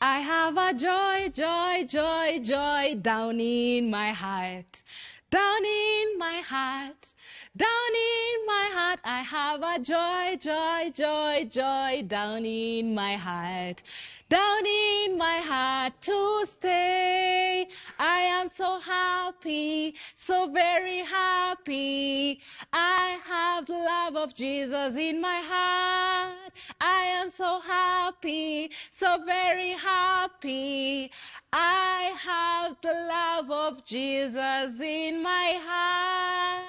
I have a joy, joy, joy, joy down in my heart. Down in my heart, down in my heart, I have a joy, joy, joy, joy down in my heart. Down in my heart to stay. I am so happy, so very happy. I have the love of Jesus in my heart. I am so happy, so very happy. I have the love of Jesus in my heart.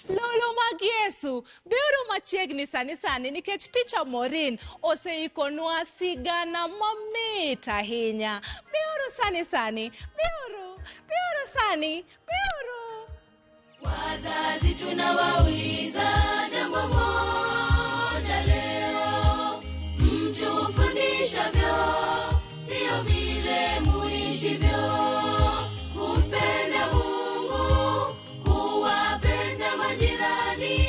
Lulu mag Yesu, biuru machiegni sani sani nikech Teacher Maureen oseikonwa sigana mamit ahinya. Biuru sani sani, biuru, biuru sani, biuru. Wazazi tunawauliza jambo moja leo, mtufundishavyo sio vile muishivyo. Kumpenda Mungu, kuwapenda majirani,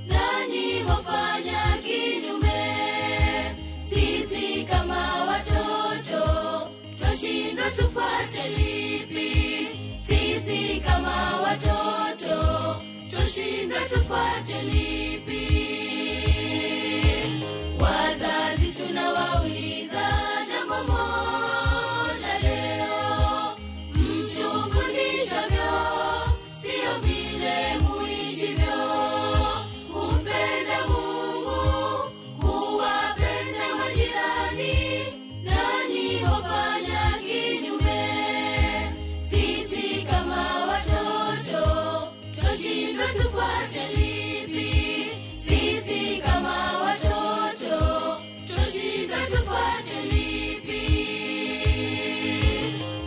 nanyi wafanya kinyume. Sisi kama watoto twashindwa tufuate lipi? Sisi kama watoto twashindwa tufuate lipi? Wazazi tunawauliza jambo moja leo, mtufundishavyo sio vile muishivyo. Kumpenda Mungu, kuwapenda majirani, nanyi wafanya kinyume. Sisi kama watoto twashindwa tufuate lipi? Sisi kama watoto twashindwa tufuate lipi?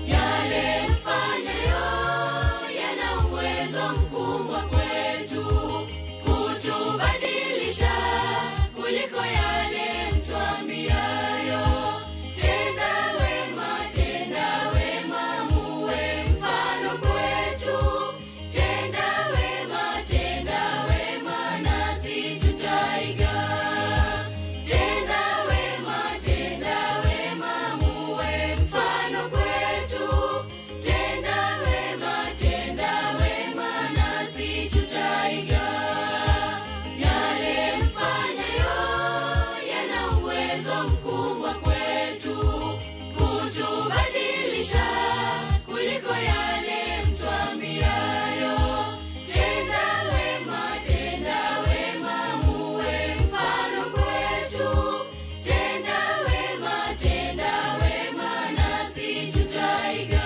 Yale mfanyayo yana uwezo mkubwa kwetu kutubadilisha kuliko yale mtuambiayo. Tenda wema, tenda wema, muwe mfano kwetu. Tenda wema, tenda wema, nasi tutaiga. Tenda wema, tenda wema, muwe mfano kwetu. Tenda wema, tenda wema, nasi tutaiga. Yale mfanyayo yana uwezo mkubwa kwetu kutubadilisha kuliko yale mtuambiayo. Tenda wema, tenda wema, muwe mfano kwetu. Tenda wema, tenda wema, nasi tutaiga.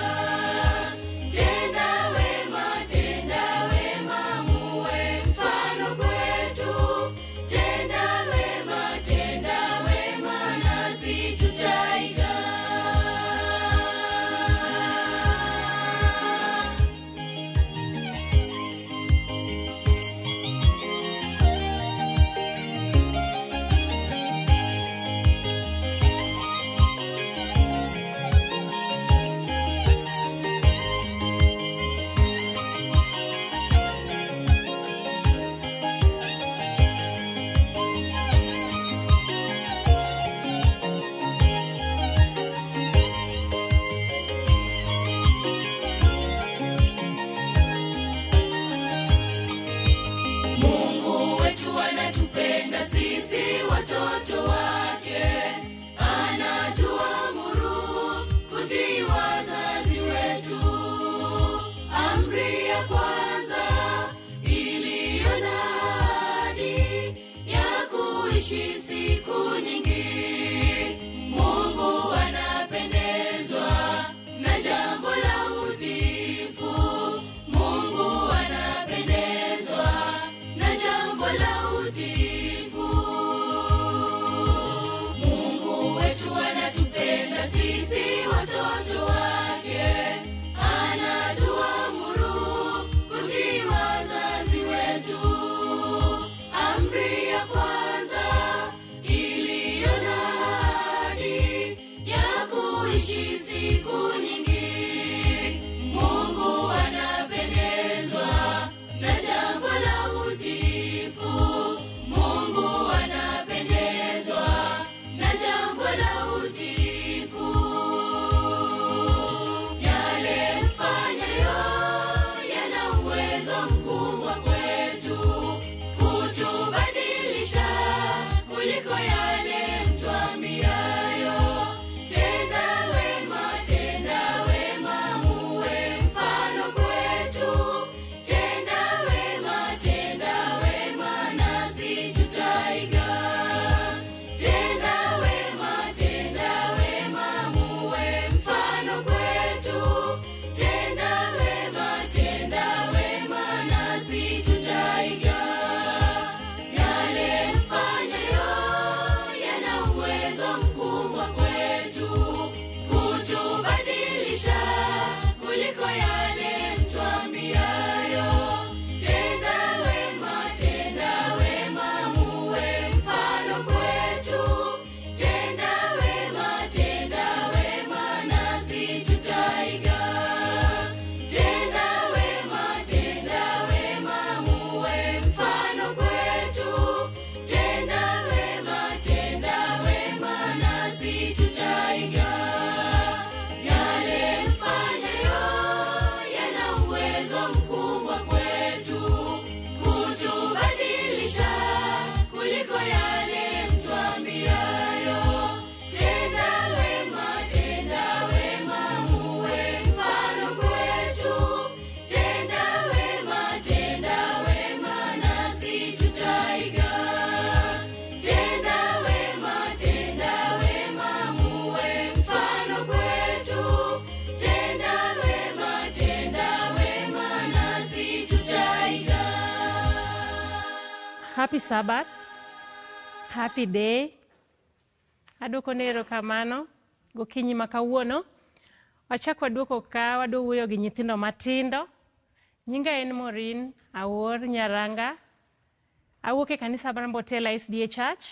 Tenda wema, tenda wema, muwe mfano kwetu. Tenda wema, tenda wema, nasi Happy Sabbath. Happy day. Aduoko ne erokamano gokinyi ma kawuono. Wachak waduoko ka wadwa wuoyo gi nyithindo matindo. Nyinga en Maureen Awuor Nyaranga. Awuok e kanisa mar Mbotela SDA Church.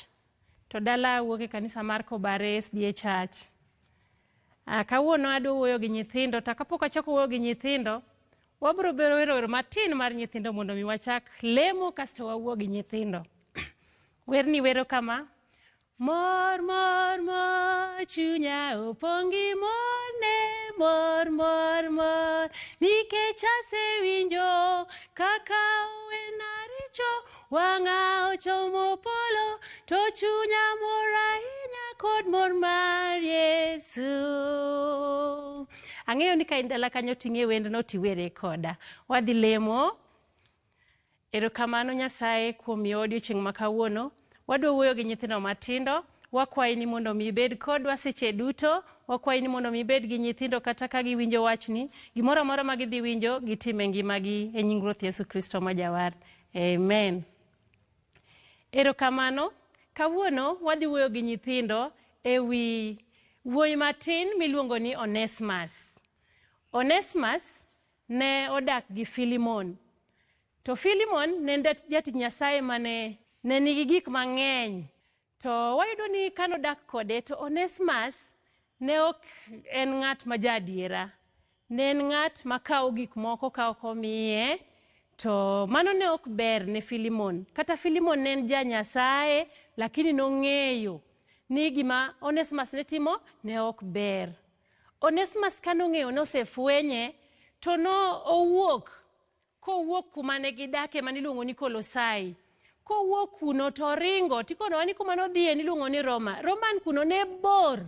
To dala awuok e kanisa mar Kobare SDA Church. Kawuono adwa wuoyo gi nyithindo to kapok achako wuoyo gi nyithindo, wabiro wero wer matin mar nyithindo mondo mi wachak lemo kasto wawuo gi nyithindo. Werni wero kama. Mor, mor, mor, chunya opong' gi mor ne mor, mor, mor, nikech asewinjo kaka owena richo, wang'a ochomo polo, to chunya mor ahinya kod mor mar Yesu. Ang'eyo ni ka in dala kanyo ting'e wendno tiwere koda. Wadhi lemo. Erokamano Nyasaye kuom miyowa odiochieng' ma kawuono. Wadwa wuoyo gi nyithindo matindo. Wakwayi ni mondo mi ibed kodwa seche duto. Wakwayi ni mondo mi ibed gi nyithindo kata ka giwinjo wachni. Gimoro amora ma gidhi winjo, gitim e ngimagi e nying Ruoth Yesu Kristo ma Jawar. Amen. Erokamano. Kawuono wadhi wuoyo gi nyithindo e wi wuoyi matin miluongo ni Onesmus. Onesmus ne odak gi Filimon. To Filimon ne en jatich Nyasaye mane ne nigi gik mang'eny. To wayudo ni kanodak kode to Onesmus ne ok en ng'at ma jaadiera. Ne en ng'at makawo gik moko ka ok omiye. To mano ne ok ber ne Filimon. Kata Filimon ne en ja Nyasaye, lakini nong'eyo ni gima Onesmus ne timo ne ok ber. Onesmus kanong'eyo nosefwenye, to no owuok kowuok kuma ne gidake mane iluongo ni Kolosai. Kowuok kuno to oringo, tikonowa ni kuma nodhiye niluongo ni Roma. Roman kuno ne bor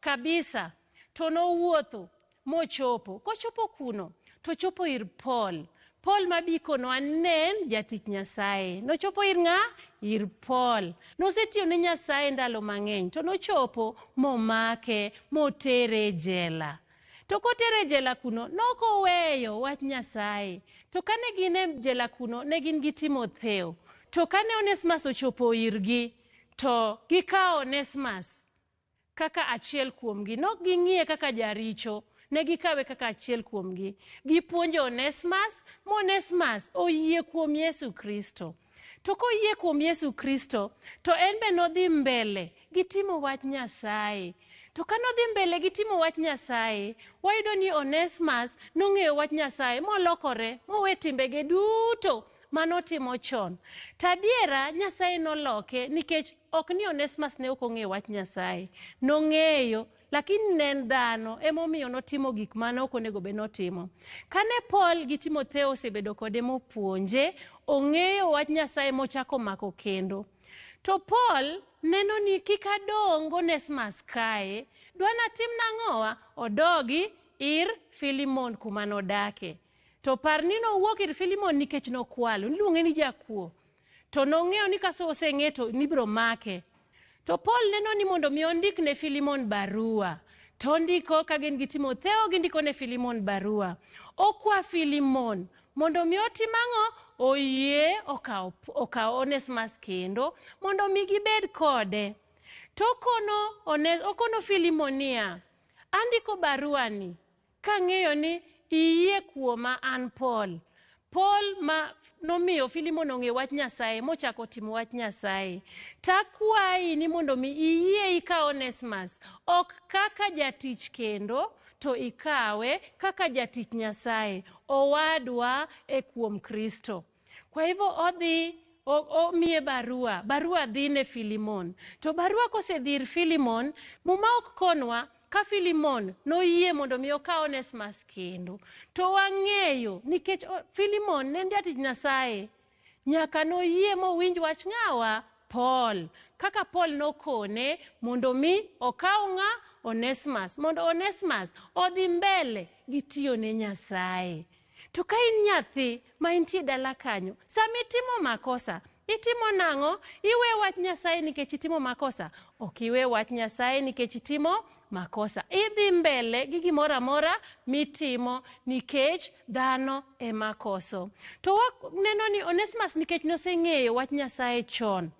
kabisa, to nowuotho mochopo. Kochopo kuno, to chopo ir Paul. Paul mabikonowa ne en jatich Nyasaye. Nochopo ir ng'a? Ir Paul. Nosetiyo ne Nyasaye ndalo mang'eny, to nochopo momake, motere e jela. To kotere e jela kuno, nokoweyo wach Nyasaye. To kane gin e jela kuno, ne gin gi Timotheo. To kane Onesmus ochopo irgi, to gikawo Onesmus kaka achiel kuomgi. Nok ging'iye kaka jaricho, ne gikawe kaka achiel kuomgi. Gipuonjo Onesmus, ma Onesmus oyie kuom Yesu Kristo. To koyie kuom Yesu Kristo, to en be nodhi mbele gi timo wach Nyasaye. To ka nodhi mbele gi timo wach Nyasaye, wayudo ni Onesmus nong'eyo wach Nyasaye molokore, mowe timbege duto manotimo chon. To adiera Nyasaye noloke nikech ok ni Onesmus ne ok ong'eyo wach Nyasaye. Nong'eyo, lakini ne en dhano, emomiyo notimo gik mane ok onego bed notimo. Kane Paul gi Timotheo osebedo kode mopuonje, ong'eyo wach Nyasaye mochako mako kendo. To Paul neno ni kik adong' Onesmus kae, dwa natim nang'owa? Odogi ir Filimon kuma nodake. To par ni nowuok ir Filimon nikech nokwalo, niluonge ni jakuo. To nong'eyo ni ka oseng'e to nibiro make. To Paul neno ni mondo mi ondik ne Filimon barua. To ondiko ka gin gi Timotheo gindiko ne Filimon barua. Okwa Filimon mondo mi otim ang'o? Oyie okaw Onesmus kendo mondo mi gibed kode. To okono Filimon niya, andiko barua ni kang'eyo ni iyie kuoma an Paul. Paul ma nomiyo Filimon ong'e wach Nyasaye mochako timo wach Nyasaye. Takwayi ni mondo mi iyie ikaw Onesmus, ok kaka jatich kendo, to ikawe kaka jatich Nyasaye, owadwa e kuom Kristo. Kwa hivyo odhi omiye barua, barua dhi ne Filimon. To barua kosedhi ir Filimon, Muma ok konwa ka Filimon noyie mondo mi okaw Onesmus kendo. To wang'eyo nikech Filimon ne en jatich Nyasaye, nyaka noyie mowinj wach ng'awa? Paul. Kaka Paul nokone mondo mi okaw ng'a? Onesmus. Mondo Onesmus odhi mbele gi tiyo ne Nyasaye. To ka in nyathi ma intie dala kanyo, sama itimo makosa, Itimo nang'o? Iwe wach Nyasaye nikech itimo makosa? Ok iwe wach Nyasaye nikech itimo makosa. Idhi mbele gi gimoro amora mitimo nikech dhano ema koso. To waneno ni Onesmus nikech noseng'eyo wach Nyasaye chon,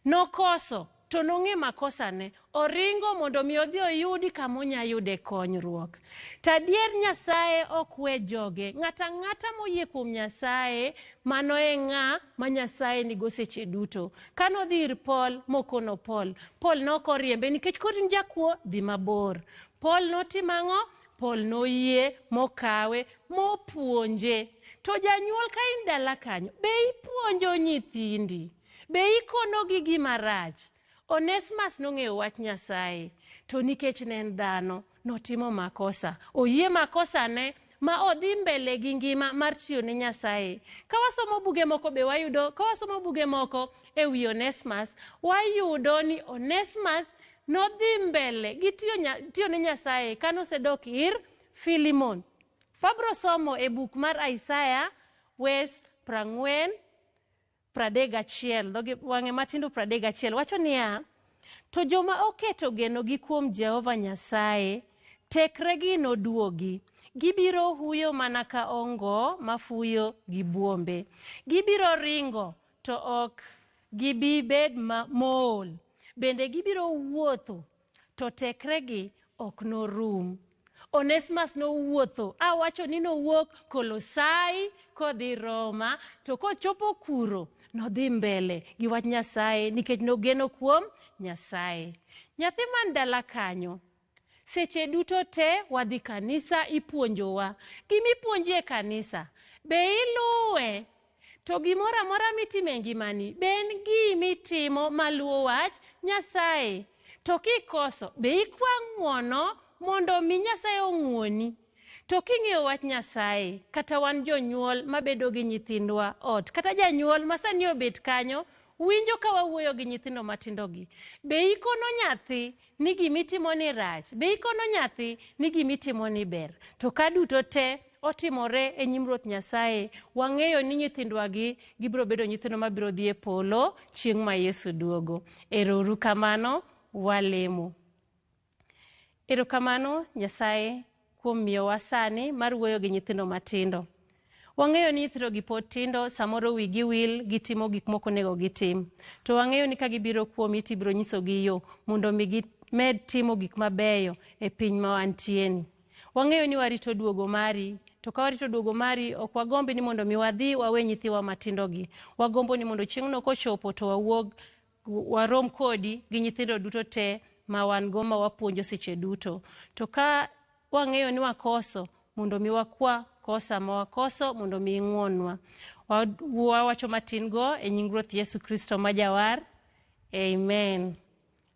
nokoso to nong'e makosane, oringo mondo mi odhi oyudi kama onya yude konyruok. To adier Nyasaye ok we joge. Ng'ato ang'ata moyie kuom Nyasaye, mano e ng'a ma Nyasaye nigo seche duto. Kanodhi ir Paul mokono Paul, Paul nokoriembe nikech koro in jakuo, dhi mabor. Paul notimo ang'o? Paul noyie mokawe mopuonje. To janyuol ka in dala kanyo, be ipuonjo nyithindi? Be ikonogi gima rach? Onesmus nong'eyo wach Nyasaye, to nikech ne en dhano, notimo makosa. Oyie makosane ma odhi mbele gi ngima mar tiyo ne Nyasaye. Ka wasomo buge moko be wayudo, ka wasomo buge moko e wi Onesmus, wayudo ni Onesmus nodhi mbele gi tiyo ne Nyasaye kanosedok ir Filimon. Fabro somo e buk mar Isaya wes 40 31, dhoge wang'e matindo 31 wacho niya, to joma oketo genogi kuom Jehova Nyasaye, tekregi noduogi. Gibiro huyo mana ka ongo mafuyo gi buombe. Gibiro ringo to ok gibi bed mool. Bende gibiro wuotho to tekregi ok norum. Onesmus nowuotho, awacho ni nowuok Kolosai kodhi Roma, to kochopo kuro nodhi mbele gi wach Nyasaye nikech nogeno kuom Nyasaye. Nyathi man dala kanyo, seche duto te wadhi kanisa ipuonjowa. Gimipuonji e kanisa, be iluwe? To gimoro amora mitimo e ngimani, be en gimitimo maluwo wach Nyasaye? To kikoso, be ikwa ng'uono mondo mi Nyasaye ong'uoni? To king'iyo wach Nyasaye, kata wan jonyuol mabedo gi nyithindwa ot, kata janyuol ma sani obet kanyo, winjo ka wawuoyo gi nyithindo matindogi, be ikono nyathi ni gimitimo ni rach? Be ikono nyathi ni gimitimo ni ber? To ka duto te otimore e nyim Ruoth Nyasaye, wang'eyo ni nyithindwagi gibiro bedo nyithindo mabiro dhi e polo chieng' ma Yesu duogo. Ero uru kamano, walemo. Erokamano Nyasaye kuom miyowa sani mar wuoyo gi nyithindo matindo. Wang'eyo ni nyithindo gi pod tindo, samoro wigi wil, gitimo gik mok onego gitim. To wang'eyo ni ka gibiro kuomi to ibiro nyisogi yo mondo mi gimed timo gik mabeyo e piny ma wantieni. Wang'eyo ni warito duogo mari, to ka warito duogo mari, ok wagombi ni mondo mi wadhi wawe nyithiwa matindogi. Wagombo ni mondo chieng'no kochopo to wawuog warom kodi gi nyithindo duto te ma wan go ma wapuonjo seche duto. To ka wang'eyo ni wakoso, mondo mi wakwa kosa ma wakoso mondo mi ing'wonwa. Wawacho matin go e nying Ruoth Yesu Kristo ma jawar. Amen.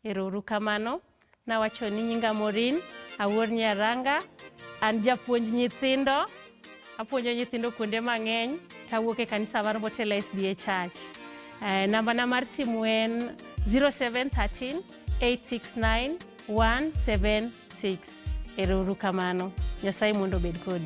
Ero uru kamano. Nawacho ni nyinga Maureen, awuor Nyaranga, an japuonj nyithindo, apuonjo nyithindo kuonde mang'eny, tawuok e kanisa mar Motela SDA Church. Namba na mar simu en 0713 869 176. Ero uru kamano. Nyasaye mondo obed kodu.